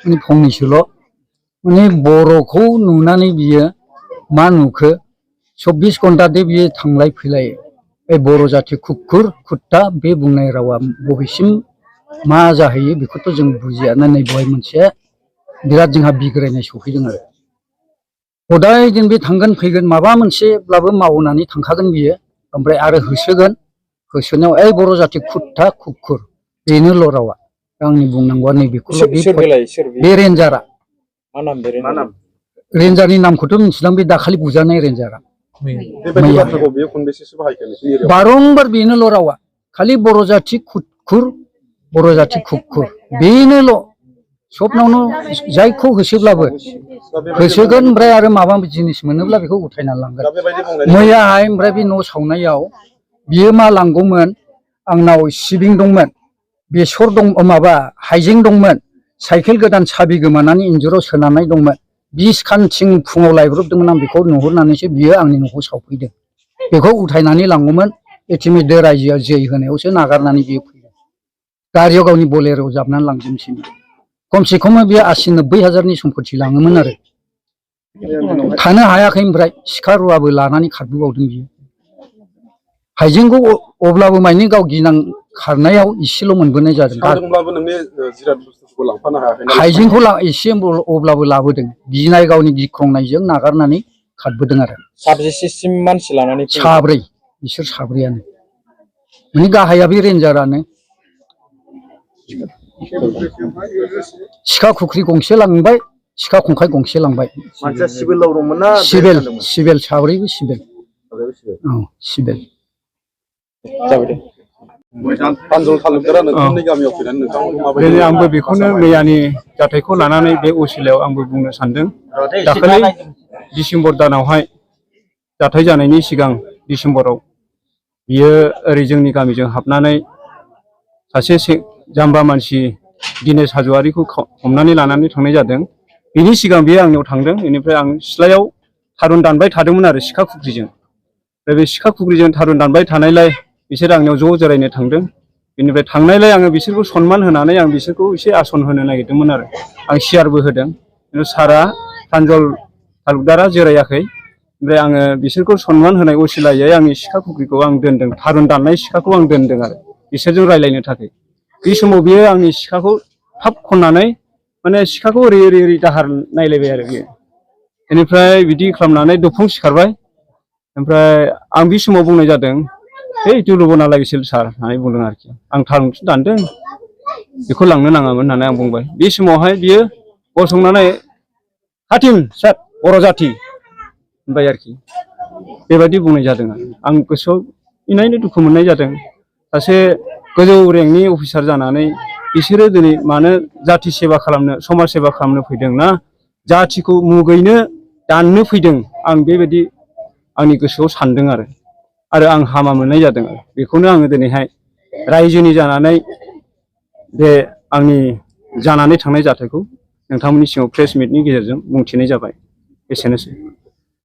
माने फंनैसोल' माने बर'खौ नुनानै बियो मा नुखो 24 घन्टा दे बियो थांलाय फैलाय बे बर' जाथि खुखुर खुट्टा बे बुंनाय रावा बबेसिम मा जाहैयो बेखौथ' जों बुजिया नै बेवहाय मोनसे बिराद जोंहा बिग्रायनाय सफैदों आरो हदाय दिन बे थांगोन फैगोन माबा मोनसेब्लाबो मावनानै थांखागोन बियो ओमफ्राय आरो होसोगोन होसोनायाव ओइ बर' जाथि खुट्टा खुखुर बेनोल' रावा आंनि बुंनांगौआ नैबेखौल' बे रेन्जारा रेन्जारनि नामखौथ' मिथिलां बे दाखालि बुजानाय रेन्जारा बारंबार बेनोल' रावा खालि बर' जाथि खुखुर बर' जाथि खुखुर बेनोल' सबनावनो जायखौ होसोब्लाबो होसोगोन ओमफ्राय आरो माबा जिनिस मोनोब्ला बेखौ उथायना लांगोन मैयाहाय ओमफ्राय बे न' सावनायाव बियो मा लांगौमोन आंनाव सिबिं दंमोन बेसर दं माबा हाइजें दंमोन साइकेल गोदान साबि गोमानानै इन्जुराव सोनानै दंमोन 20 खान थिं फुङाव लायब्रबदोंमोन आं बेखौ नुहुरनानैसो बियो आंनि न'खौ सावफैदों बेखौ उथायनानै लांगौमोन इटिमयधे रायजोआ जै होनायावसो नागारनानै बियो फैदों गारियाव गावनि बलेर'आव जाबनानै लांजोबनोसै खमसे खम बियो 80-90 हाजारनि सम्पति लाङोमोन आरो थानो हायाखै ओमफ्राय सिखा रुवाबो लानानै खारबोबावदों बियो हाइजेंखौ अब्लाबो माने गाव गिनां खारनायाव इसेल' मोनबोनाय जादों हाइजेंखौ एसे अब्लाबो लाबोदों गिनाय गावनि गिख्रंनायजों नागारनानै खारबोदों आरो साबेसेसिम मानसि लानानै साब्रै बिसोर साब्रैयानो माने गाहाया बे रेन्जारानो सिखा खुख्रि गंसे लांबाय सिखा खंखाइ गंसे लांबाय मानसिया सिभिलाव दंमोन ना सिभिल साब्रैबो सिभिल औ सिभिल दिनै आंबो बेखौनो मैयानि जाथायखौ लानानै बे असिलायाव आंबो बुंनो सानदों दाखालि डिसेम्बर दानावहाय जाथाय जानायनि सिगां डिसेम्बराव बियो ओरै जोंनि गामिजों हाबनानै सासे जाम्बा मानसि दिनेश हाज'वारिखौ हमनानै लानानै थांनाय जादों बिनि सिगां बियो आंनियाव थांदों बेनिफ्राय आं सिथ्लायाव थारुन दानबाय थादोंमोन आरो सिखा खुख्रिजों ओमफ्राय बे सिखा खुख्रिजों थारुन दानबाय थानायलाय बिसोर आंनियाव ज' जिरायनो थांदों बेनिफ्राय थांनायलाय आङो बिसोरखौ सनमान होनानै आं बिसोरखौ एसे आसन होनो नागिरदोंमोन आरो आं सियारबो होदों खिन्थु सारा प्रान्जल तालुकदारा जिरायाखै ओमफ्राय आङो बिसोरखौ सनमान होनाय असिलायै आंनि सिखा खुख्रिखौ आं दोनदों थारुन दाननाय सिखाखौ आं दोनदों आरो बिसोरजों रायलायनो थाखाय बे समाव बियो आंनि सिखाखौ थाब खननानै माने सिखाखौ ओरै दाहार नायलायबाय आरो बियो बेनिफ्राय बिदि खालामनानै दफं सिखारबाय ओमफ्राय आं बे समाव बुंनाय जादों है दुलुबना लागैसिल सार होननानै बुंदों आरोखि आं थारुनखौसो दानदों बेखौ लांनो नाङामोन होननानै आं बुंबाय बे समावहाय बियो गसंनानै हाथिम सार बर' जाथि होनबाय आरोखि बेबायदि बुंनाय जादों आं गोसोआव इनायनो दुखु मोननाय जादों सासे गोजौ रेंकनि अफिसार जानानै बिसोरो दिनै मानो जाथि सेबा खालामनो समाज सेबा खालामनो फैदों ना जाथिखौ मुगैनो दाननो फैदों आं बेबायदि आंनि गोसोआव सानदों आरो आं हामा मोननाय जादों बेखौनो आङो दिनैहाय रायजोनि जानानै बे आंनि जानानै थांनाय जाथायखौ नोंथांमोननि सिगाङाव प्रेस मिटनि गेजेरजों बुंथिनाय जाबाय एसेनोसै।